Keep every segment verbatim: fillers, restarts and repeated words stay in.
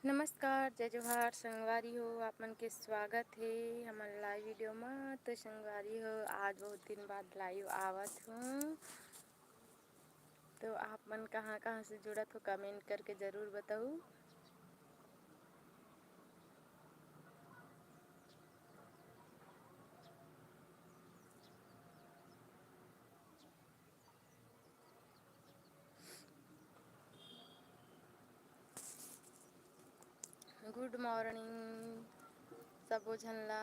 नमस्कार, जय जोहार संगवारी हो, आप मन के स्वागत हे हमर live video म। तो संगवारी हो, आज बहुत दिन बाद live आवत हूँ, तो आप मन कहाँ-कहाँ से जुड़त हो, comment करके जरूर बताहू। Good morning सबो झन ला।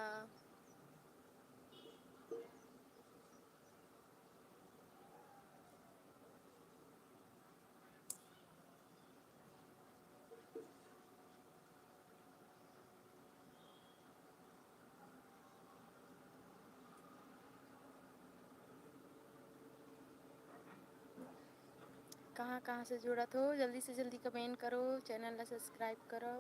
कहाँ कहाँ से जुड़त हो, जल्दी से जल्दी comment करो, channel ला subscribe करो।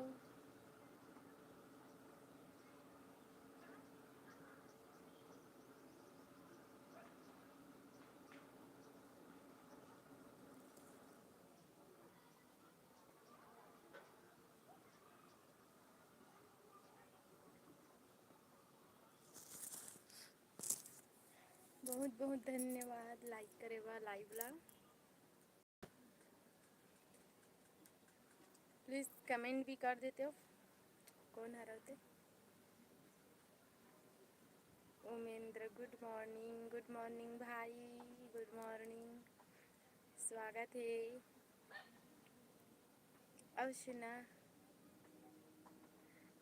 बहुत बहुत धन्यवाद like करे बर live ला। Please comment भी कर देते हो, कौन हर होते। Umendra, good morning। Good morning भाई, good morning, स्वागत हे। अउ सुना,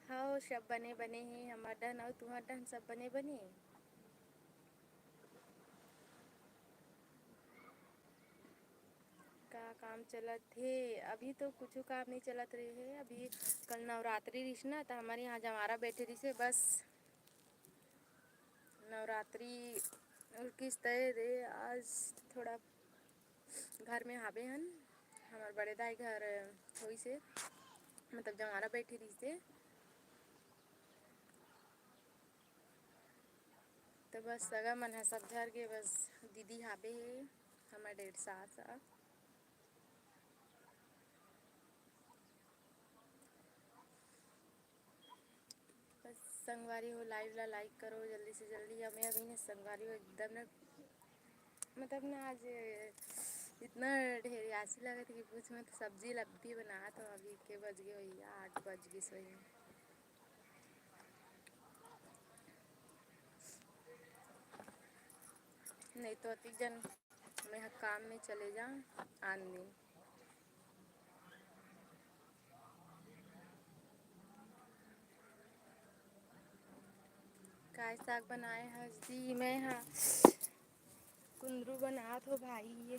हव, सब बने बने हे हमर डहन। अउ तुहर डहन सब बने बने? का काम चलत हे? अभी तो कुछू काम नहीं चलत रहे हे। अभी कल नवरात्रि रिहिस ना, त हमर यहाँ जंवारा बैठे रिहिसे, बस नवरात्रि रुकिस तय रे। आज थोड़ा घर में हाबे हन, हमर बड़े दाई घर होइसे, मतलब जंवारा बैठे रिहिसे, त बस सगा मन ह सब झर गे, बस दीदी हाबे हे, हमर डेढ़ सास ह। बस संगवारी हो, live ला like करो जल्दी से जल्दी। हमें अभी ने संगवारी हो एकदम ना, मतलब ना आज इतना ढेर आसी लगत कि पूछ मत। सब्जी लब्बी बनात हो, अभी के बज गए भैया, आठ बज गए सोई। नहीं तो अति जन मैं ह काम में चले जा आन दिन। काय साग बनाए हस दी? मैं हा कुंदरू बनात हो भाई। ये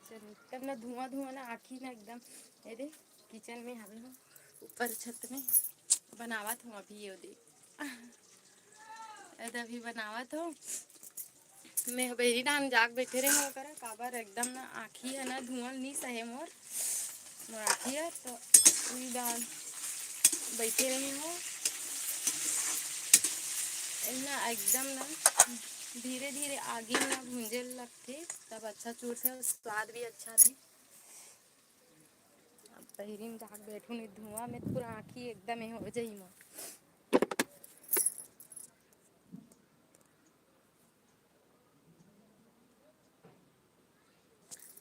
चल, तब ना धुआं धुआं ना आँखी ना एकदम। ये दे, किचन में हावे हो, ऊपर छत में बनावत हूँ अभी। ये दे, ये दे अभी बनावत हो। मैं बहिरी डाहन जाग बैठे रहे हो करा, काबर एकदम ना आँखी है ना धुआं नी सहे मोर, मोर आँखी है तो उही डाहन बैठे रहे हो। ना एकदम ना धीरे धीरे आगी में ना भूंजे लगथे, तब अच्छा चुरथे और स्वाद भी अच्छा थे। अब बहिरी में जाके बैठू नहीं, धुआं में पूरा आँखी एकदम ही हो जाई मोर।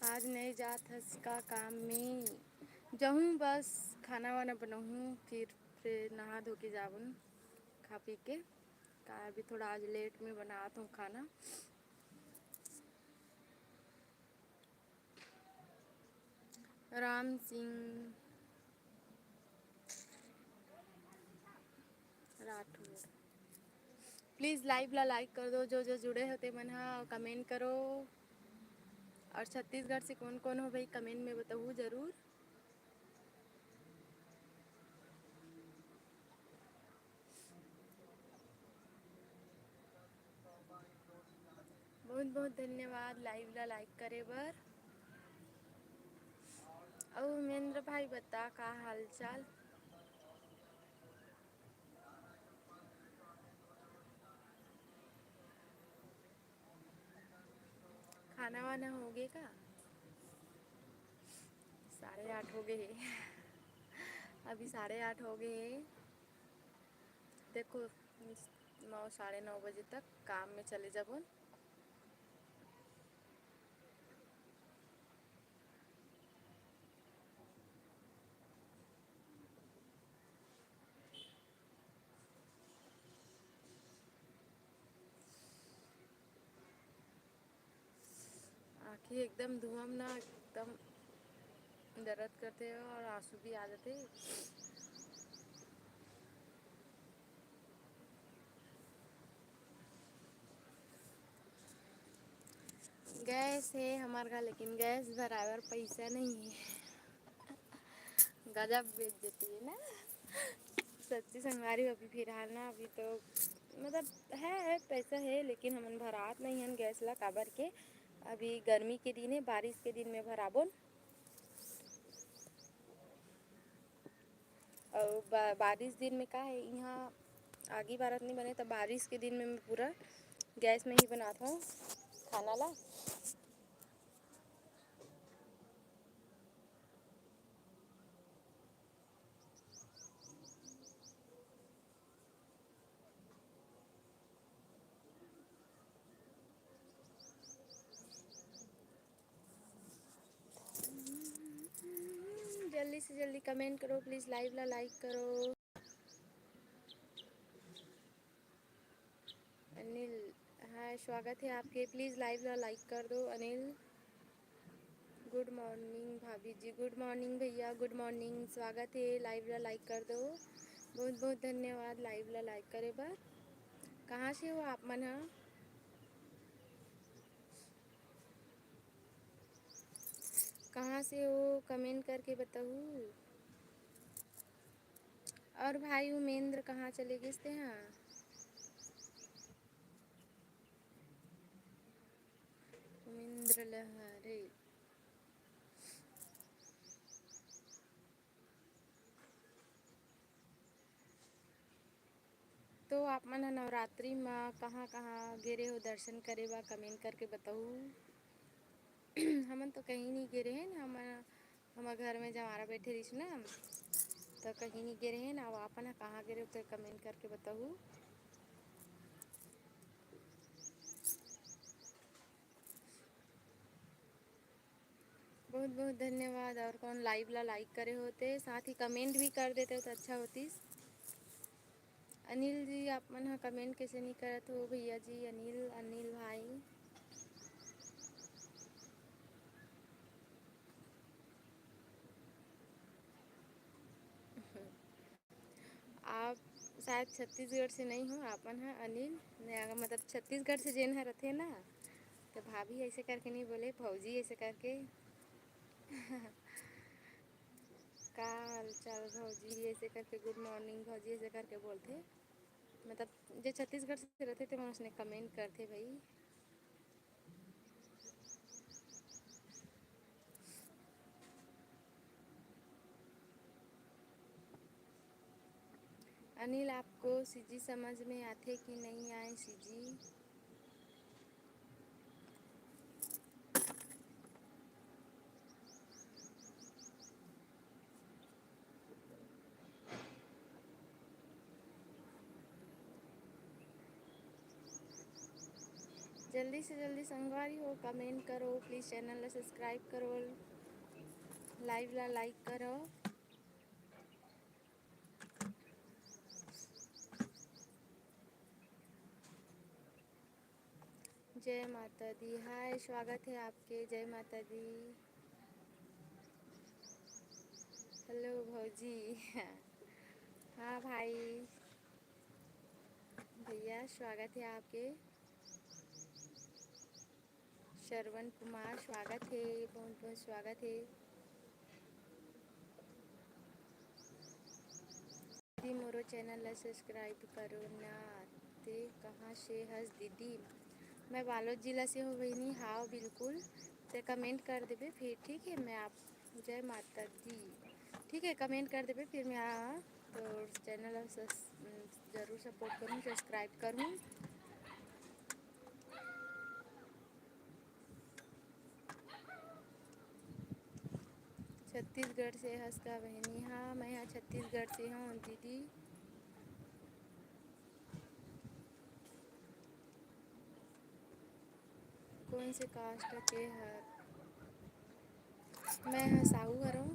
आज नहीं जात हस का काम में? जाहूँ, बस खाना वाना बनाहूँ, फिर, फिर नहा धो के जावन खा पी के। का अभी थोड़ा आज late में बनात हूँ खाना। राम सिंह राठौर, please live ला like कर दो, जो जो जुड़े हो ते मन हा comment करो। और छत्तीसगढ़ से कौन कौन हो भाई, comment में बताओ जरूर। बहुत बहुत धन्यवाद live ला like करे बर। अउ उमेंद्र भाई, बता का हाल चाल? खाना वाना हो गए का? साढ़े आठ हो गए हे। अभी साढ़े आठ हो गए हे। देखो, नौ, साढ़े नौ बजे तक काम में चले जाबो। आँखी एकदम धुआं ना, एकदम दर्द करथे और आंसू भी आ जाथे। गैस हे हमर घर, लेकिन गैस भराए बर पैसा नहीं है। गजब बेइज्जती है ना। सच्ची संगवारी हो, अभी फिलहाल ना, अभी तो मतलब है, है पैसा है, लेकिन हमन भरात नहीं हन गैस ला, काबर के अभी गर्मी के दिन है, बारिश के दिन में भराबोन। और बा-, बारिश दिन में का है, यहाँ आगी बारत नहीं बने, तो बारिश के दिन में मैं पूरा गैस में ही बनात हूँ खाना ला। जल्दी से जल्दी कमेंट करो प्लीज, लाइव ला लाइक करो। अनिल, हाय, स्वागत है आपके। प्लीज लाइव ला लाइक कर दो अनिल। गुड मॉर्निंग भाभी जी, गुड मॉर्निंग भैया, गुड मॉर्निंग। स्वागत है, लाइव ला लाइक कर दो। बहुत बहुत धन्यवाद लाइव ला लाइक करे बर। कहाँ से हो आप मन हा? कहाँ से हो, कमेंट करके बताओ। और भाई उमेंद्र कहाँ चले गए थे? हाँ, उमेंद्र लहरे। तो आप मन ह नवरात्रि म कहाँ कहाँ गे रहे हो दर्शन करे बर, कमेंट करके बताऊ। हमन तो कहीं नहीं गे रहे ना, हमन हमर घर में जवारा बैठे रहिस ना, तो कहीं नहीं गे रहे ना। अब आप मन ह कहाँ गे रहे हो तो कमेंट करके बताऊ। बहुत बहुत धन्यवाद। और कौन लाइव ला लाइक करे होते, साथ ही कमेंट भी कर देते तो अच्छा होतीस। अनिल जी, आप मन ह कमेंट कैसे नहीं करत हो भैया जी? अनिल, अनिल भाई। आप शायद छत्तीसगढ़ से नहीं हो, आप मन ह अनिल, मतलब छत्तीसगढ़ से जेन ह रथे ना, तो भाभी ऐसे करके नहीं बोले, भौजी ऐसे करके। का हाल चाल भौजी, ऐसे करके, गुड मॉर्निंग भौजी, ऐसे करके बोलथे। मतलब जे छत्तीसगढ़ से रथे ते मन उसने कमेंट करथे भाई। अनिल, आपको सीजी समझ में आथे कि नहीं आए सीजी? जल्दी से जल्दी संगवारी हो, कमेंट करो, प्लीज चैनल ला सब्सक्राइब करो, लाइव ला लाइक करो। जय माता दी। हाय, स्वागत है आपके। जय माता दी। हेलो भौजी। हाँ भाई, भैया, स्वागत है आपके। श्रवण कुमार, स्वागत है, बहुत बहुत स्वागत है। दीदी, मोरो चैनल ला सब्सक्राइब करो ना। ते कहाँ से हस दीदी? मैं बालोद जिला से हूँ बहिनी। हाँ, बिल्कुल, ते कमेंट कर देबे फिर, ठीक है? मैं आप, जय माता दी, ठीक है, कमेंट कर देबे फिर मैं, हाँ, तो चैनल ला सब्स-, जरूर सपोर्ट करूँ, सब्सक्राइब करूँ। छत्तीसगढ़ से हस का बहिनी? हाँ, मैं ह छत्तीसगढ़ से हूँ दीदी। कौन से कास्ट के हर? मैं ह साहू हरव।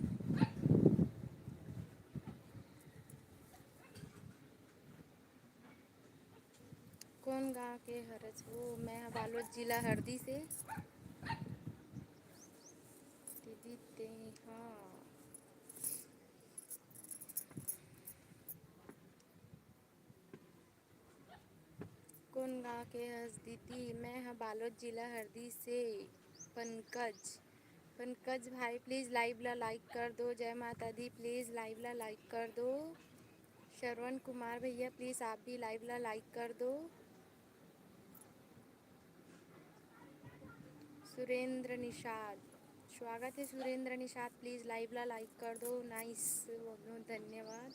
कौन गांव के हरच वो? मैं ह बालोद जिला हरदी से। दीदी ते हाँ। कौन गांव के हस दीदी? मैं ह बालोद जिला हरदी से। पंकज, पंकज भाई, please live ला like कर दो। जय माता दी, please live ला like कर दो। श्रवण कुमार भैया, please आप भी live ला like कर दो। सुरेंद्र निषाद, स्वागत है सुरेंद्र निषाद, please live ला like कर दो। Nice, बहुत बहुत धन्यवाद।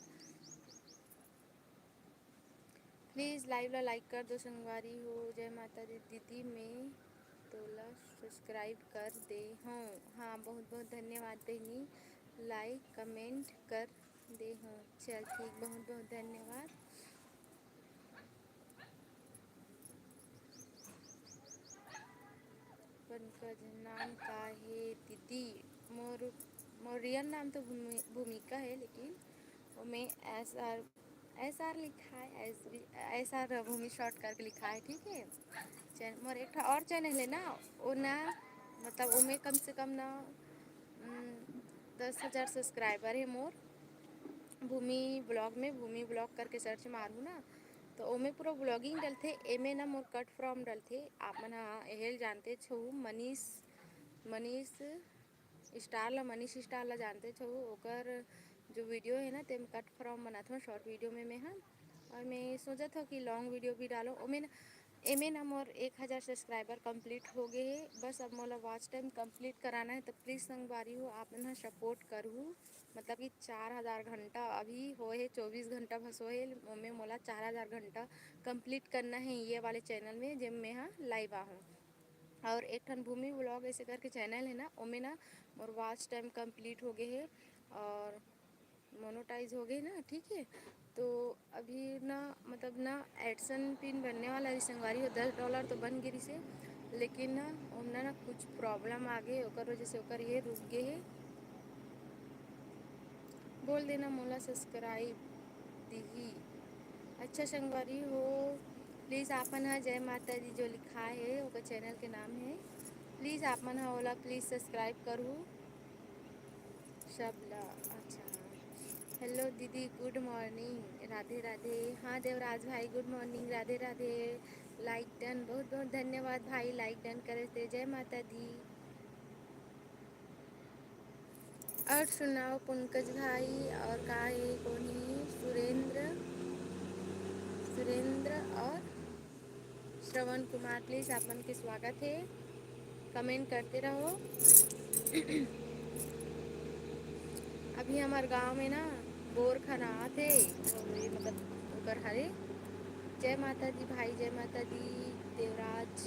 Please live ला like कर दो संगवारी हो। जय माता दी दीदी, मैं तोला subscribe कर दे हूँ। हाँ, बहुत बहुत धन्यवाद बहनी, like comment कर दे हूँ। चल ठीक, बहुत बहुत धन्यवाद। पंकज, नाम का हे दीदी? मोर, मोर real नाम तो भूमि-, भूमिका है, लेकिन ओमे एस आर, एस आर लिखा है, एस बी, एस आर भूमि short करके लिखा है, ठीक है। चैन-, मोर एक ठा और channel है ना, वो ना, मतलब, ओमे कम से कम ना, उम, दस हजार subscriber है मोर। भूमि vlog में, भूमि vlog करके search मारहू ना, तो ओमे पूरा vlogging डलथे। एमे ना मोर cut from डलथे, आप मन ह एहेल जानते छो, मनीष, मनीष star ला, मनीष star ला जानते छो, ओकर जो video है ना, तेम cut from बनाथों short video में मैं ह। और मैं सोचत हूँ कि long video भी डालो। ओमे ना, एमे ना मोर एक हजार subscriber complete हो गए है, बस अब मोला watch time complete कराना है। तो please संगवारी हो, आप मन ह support करहू, मतलब कि चार हजार घंटा अभी होए हे, चौबीस घंटा बस होए हे, ओमे मोला चार हजार घंटा complete करना है ये वाले channel में, जेम मैं ह live आहूँ। और एक ठन भूमि vlog ऐसे करके channel है ना, ओमे ना मोर watch time complete हो गए है और monetize हो गए ना, ठीक है। तो अभी ना, मतलब ना, AdSense pin बनने वाला है संगवारी हो, दस dollar तो बन गिरी से, लेकिन ना, ओमना ना कुछ problem आ गए, ओकर वजह से ओकर ये रुक गए है। बोल देना मोला subscribe दिही। अच्छा संगवारी हो, please आप मन ह जय माता दी जो लिखा है, ओकर channel के नाम है, please आप मन ह ओला please subscribe करू। सब ला, अच्छा। Hello दीदी, good morning, राधे राधे। हाँ देवराज भाई, good morning, Radhe Radhe. Like done, बहुत बहुत धन्यवाद भाई, like done करे से। जय माता दी। और सुनाओ पंकज भाई, और का है, कौन है? सुरेंद्र, सुरेंद्र और श्रवण कुमार, please आप मन के स्वागत है, comment करते रहो। अभी हमार गांव में ना बोर खनात है, तो ये मतलब ओकर हरे। जय माता दी भाई, जय माता दी देवराज।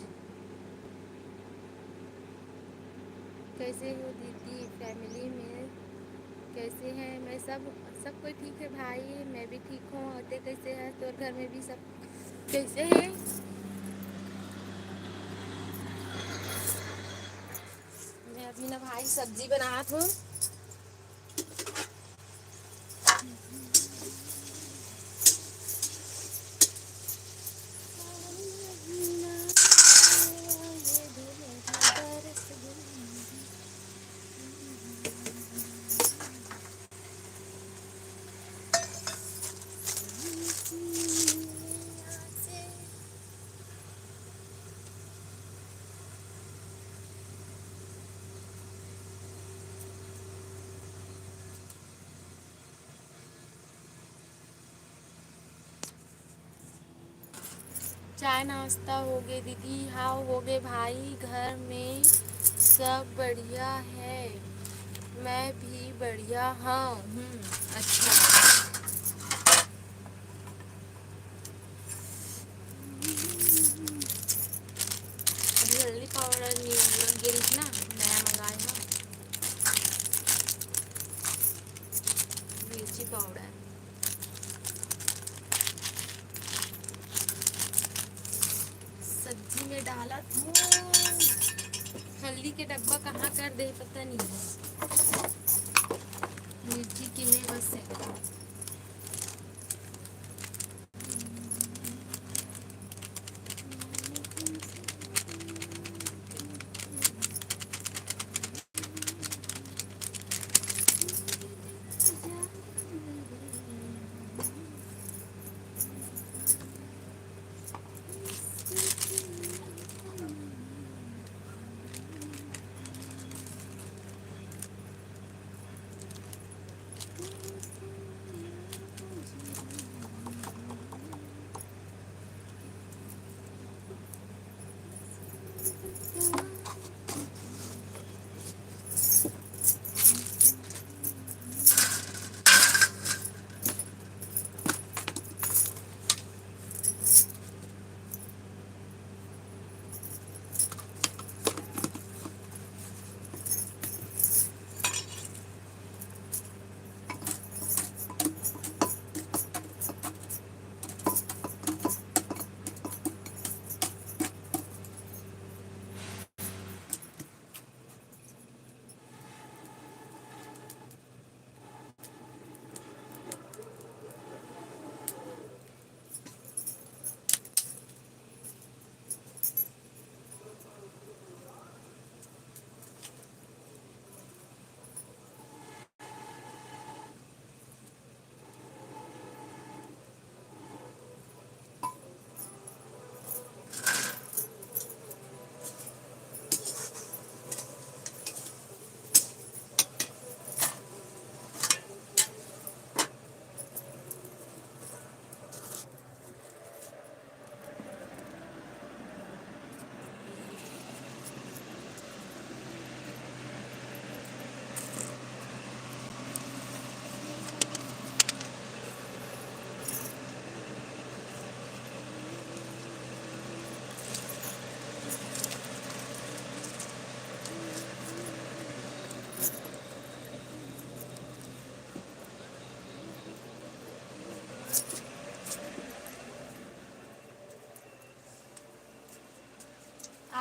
कैसे हो दीदी, family में कैसे हैं? मैं सब, सब कोई ठीक है भाई, मैं भी ठीक हूँ। और ते कैसे है? तोर घर में भी सब कैसे हैं? मैं अभी ना भाई सब्जी बनात हूँ। चाय नाश्ता हो गे दीदी? हाँ हो गे भाई, घर में सब बढ़िया है, मैं भी बढ़िया हूँ। हम्म, अच्छा। अभी हल्दी पाउडर नहीं लग गई ना, नया मंगाए ना। मिर्ची के डब्बा कहाँ कर दे, पता नहीं। मिर्ची के है बस है।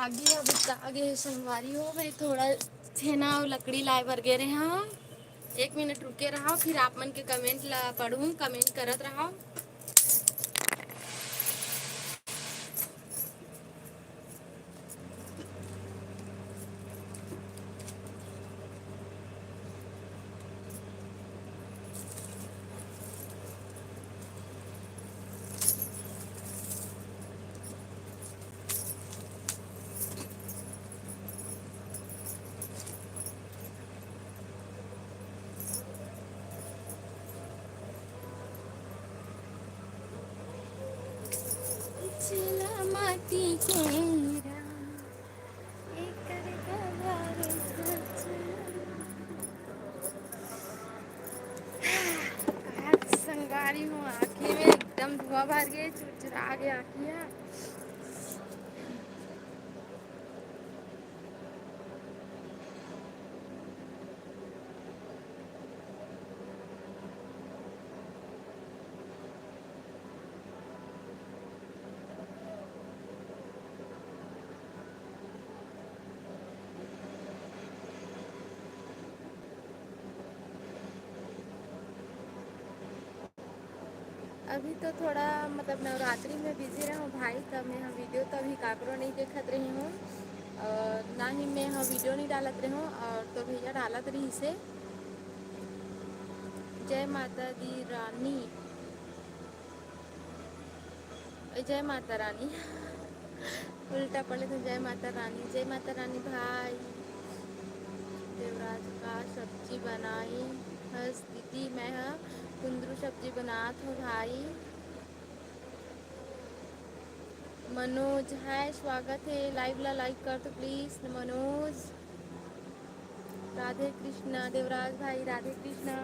आगी ह बुता गे हे संगवारी हो, मैं थोड़ा छेना अउ लकड़ी लाए बर गे रहे हव। एक मिनट रुके रहो, फिर आप मन के कमेंट ला पढ़ूँ, कमेंट करत रहो। पिछला माटी के राम, एकर कबर सच। आज संगवारी हो, आँखी में एकदम धुआं भर गे, चुरचुरा गे आँखी ह। अभी तो थोड़ा मतलब नवरात्रि में बिजी रहूँ भाई, तब मैं ह वीडियो तो अभी काकरो नहीं देखत रही हूँ और ना ही मैं ह वीडियो नहीं डालत रही हूँ। और तो भैया डालत रही से। जय माता दी रानी, ए, जय माता रानी। उल्टा पड़े तो जय माता रानी, जय माता रानी भाई। देवराज का सब्जी बनाई हस दीदी, मैं ह कुंदरू सब्जी बनात हो भाई। मनोज, हाय, स्वागत है। लाइव ला लाइक कर दो प्लीज मनोज। राधे कृष्णा देवराज भाई, राधे कृष्णा।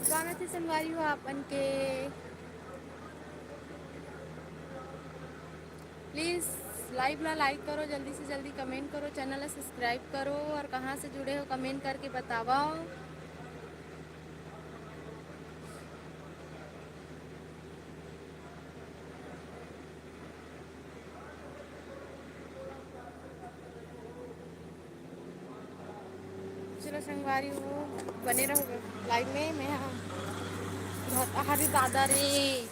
स्वागत है संगवारी हो आपन के। प्लीज लाइव ला लाइक करो, जल्दी से जल्दी कमेंट करो, चैनल ला सब्सक्राइब करो और कहाँ से जुड़े हो कमेंट करके बतावा। संगवारी हो, बने रहो लाइव में। मैं हाँ, बहुत, अरे दादा रे,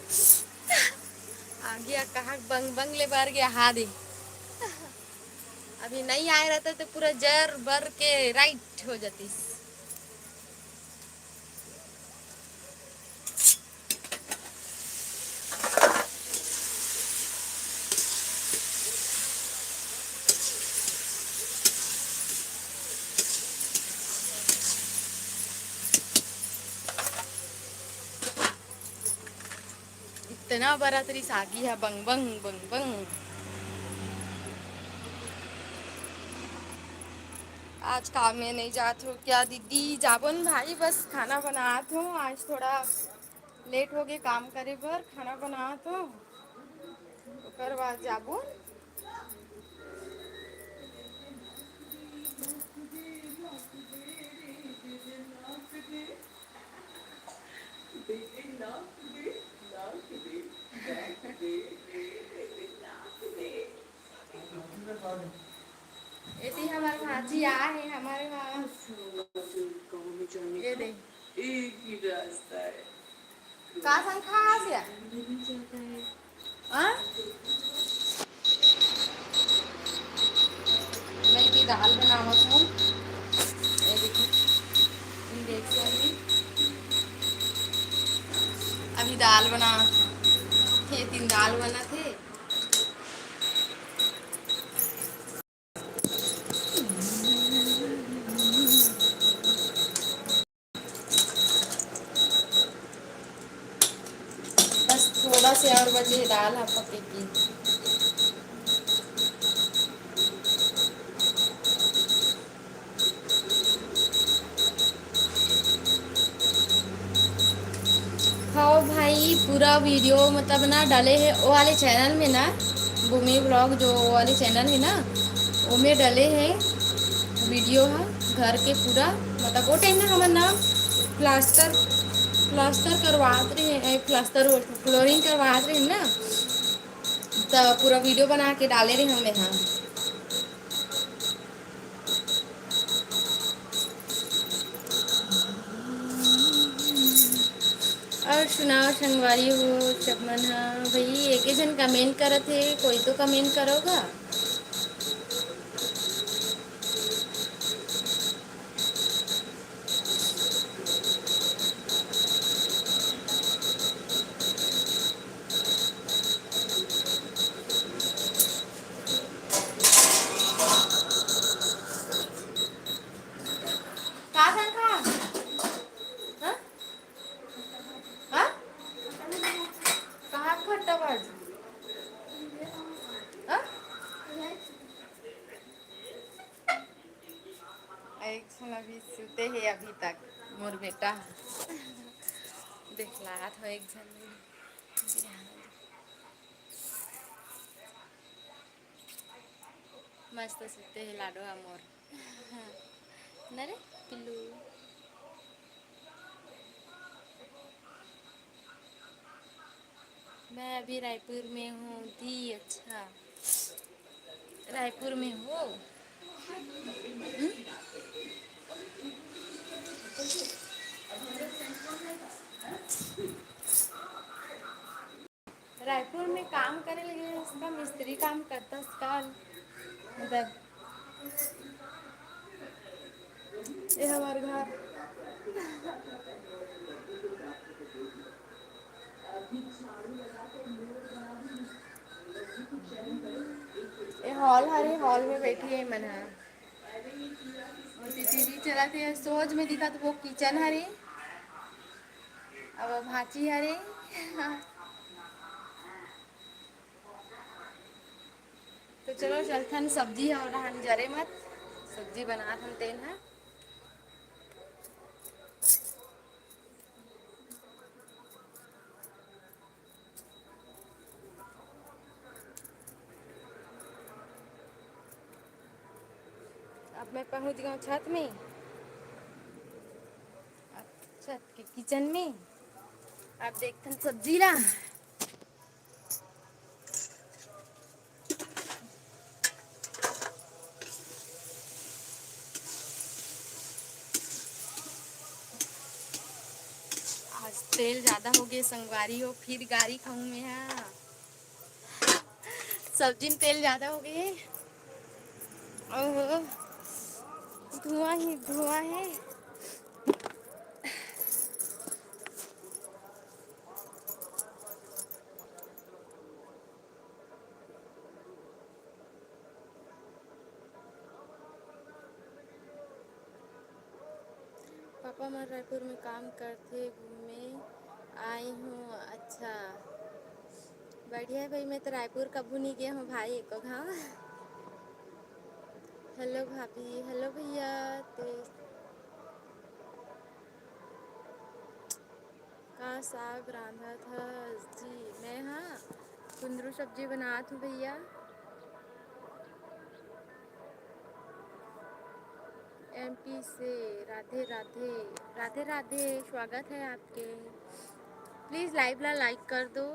आगे कहाँ बंग बंग ले बर गया, हाँ दे। अभी नहीं आए रहता तो पूरा जर बर के राइट हो जातीस। इतना बड़ा तरी सागी है, बंग बंग बंग बंग। आज काम में नहीं जात हो क्या दीदी? जाबो न भाई, बस खाना बनात हो, आज थोड़ा लेट हो गए काम करे बर, खाना बनात हो, ओकर बाद जाबो। एती हमर भांची आ हे हमर वहाँ। ये दे। एक ही रास्ता है। का संग खा आस या? हाँ? मैं की दाल बनावत हूँ। ये देखो, ये देख सकते। अभी दाल बना, ये तीन दाल बना थे। बस थोड़ा से और बचे हे दाल ह पके के। हाँ भाई, पूरा वीडियो मतलब ना डाले हे ओ वाले चैनल में ना, भूमि व्लॉग जो वाले चैनल हे ना, ओमे डाले हे वीडियो ह घर के पूरा। मतलब वो टाइम ना हमन ना प्लास्टर, प्लास्टर करवात रहे, ए, प्लास्टर, फ्लोरिंग करवात रहे ना, त पूरा वीडियो बना के डाले रहे हमें। हाँ, और सुनाओ संगवारी हो, सब मन ह भाई, एक एक झन कमेंट करत हे, कोई तो कमेंट करोगा। का खान खा? हाँ? हाँ? कहाँ खट्टा भाजी? हाँ? एक झन अभी सुते हे अभी तक, मोर बेटा। देखलात हो एक झन। मस्त सुते हे लाडो हा मोर। न रे पिल्लू। मैं अभी रायपुर में हूँ दी। अच्छा, रायपुर में हो? हम्म? रायपुर में काम करे लगे हे, उसका मिस्त्री काम करता उसका, मतलब, ये हमारे घर। ये हॉल हरे, हॉल में बैठी है मन ह। वो टीवी चलत हे, सोच में दिखत वो किचन हरे, अब वो भांची हरे। तो चलो चलथन, सब्जी ह रहन जरे मत, सब्जी बनाथन तेन ह। अब मैं पहुंच गया छत में, अब छत के किचन में। अब देखथन सब्जी ला। तेल ज्यादा हो गए संगवारी हो, फिर गारी खाऊं मैं। हाँ, सब्जी में तेल ज्यादा हो गए। ओहो, धुआं ही धुआं है। पापा मन रायपुर में काम करथे, घूमे आई हूँ। अच्छा, बढ़िया भाई, मैं तो रायपुर कभू नहीं गया हूँ भाई, एको घाव। हेलो भाभी, हेलो भैया। ते का साग रांधत हस जी? मैं हाँ कुंदरू सब्जी बनात हूँ भैया। एमपी से राधे राधे। राधे राधे, स्वागत है आपके। प्लीज लाइव ला लाइक कर दो।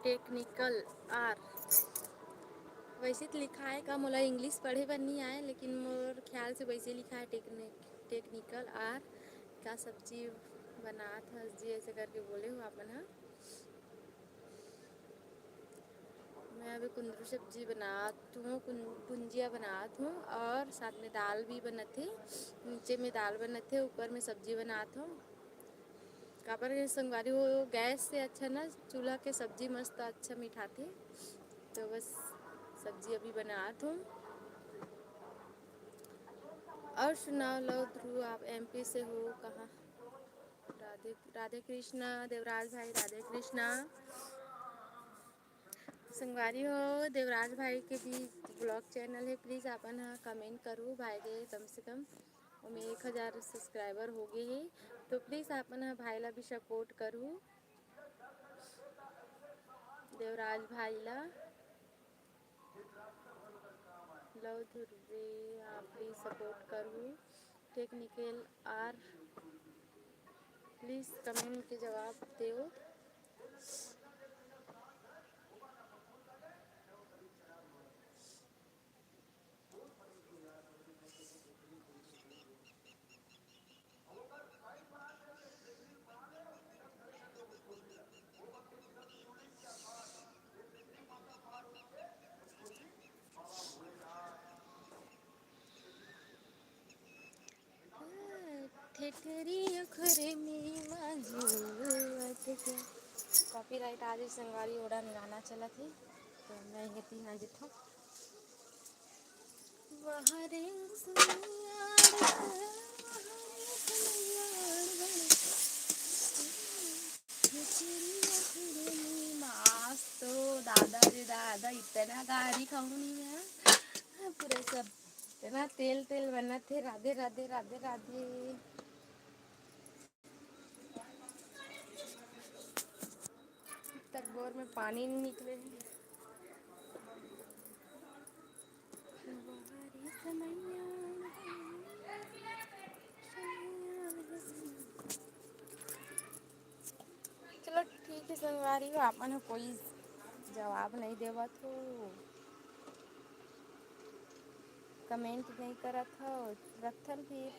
टेक्निकल आर वैसे तो लिखा है का, मोला इंग्लिश पढ़े बर नहीं आए, लेकिन मोर ख्याल से वैसे लिखा है टेक्निक टेक्निकल आर। का सब्जी बनात हस जी, ऐसे करके बोले हो आप मन ह। मैं अभी कुंदरू सब्जी बनात हूँ, कुन-, भुंजिया बनात हूँ और साथ में दाल भी बनत हे। नीचे में दाल बनत हे, ऊपर में सब्जी बनात हूँ। काबर के संगवारी हो, गैस से अच्छा ना चूल्हा के सब्जी मस्त अच्छा मिठाथे। तो बस सब्जी अभी बनात हूँ। और सुनाओ लव ध्रुव, आप एमपी से हो, कहाँ? राधे राधे कृष्णा देवराज भाई, राधे कृष्णा। संगवारी हो, देवराज भाई के भी ब्लॉग चैनल है, प्लीज आपन ह कमेंट करू भाई के, कम से कम ओमे एक हजार सब्सक्राइबर हो गए हे, तो प्लीज आपन ह भाई ला भी सपोर्ट करू, देवराज भाई ला। लव ध्रुवे, आप भी सपोर्ट करू। टेक्निकल आर प्लीज कमेंट के जवाब देव। ठेठरी ओखरे में मांझी अटके। कॉपीराइट आज ही संगवारी ओड़ा गाना चलत हे, तो मैं ये तीन आज था। वहाँ रे सुनियाड़, वहाँ रे सुनियाड़ बड़। ठेठरी ओखरे में मास तो दादा रे दादा, इतना गारी खाऊनी मैं। पूरा सब इतना तेल तेल बनत हे। राधे राधे, राधे राधे। तक बोर में पानी नहीं निकले हे। चलो ठीक है संगवारी हो, आप मन ह कोई जवाब नहीं देवत हो, कमेंट नहीं करत हो, रखथन फिर।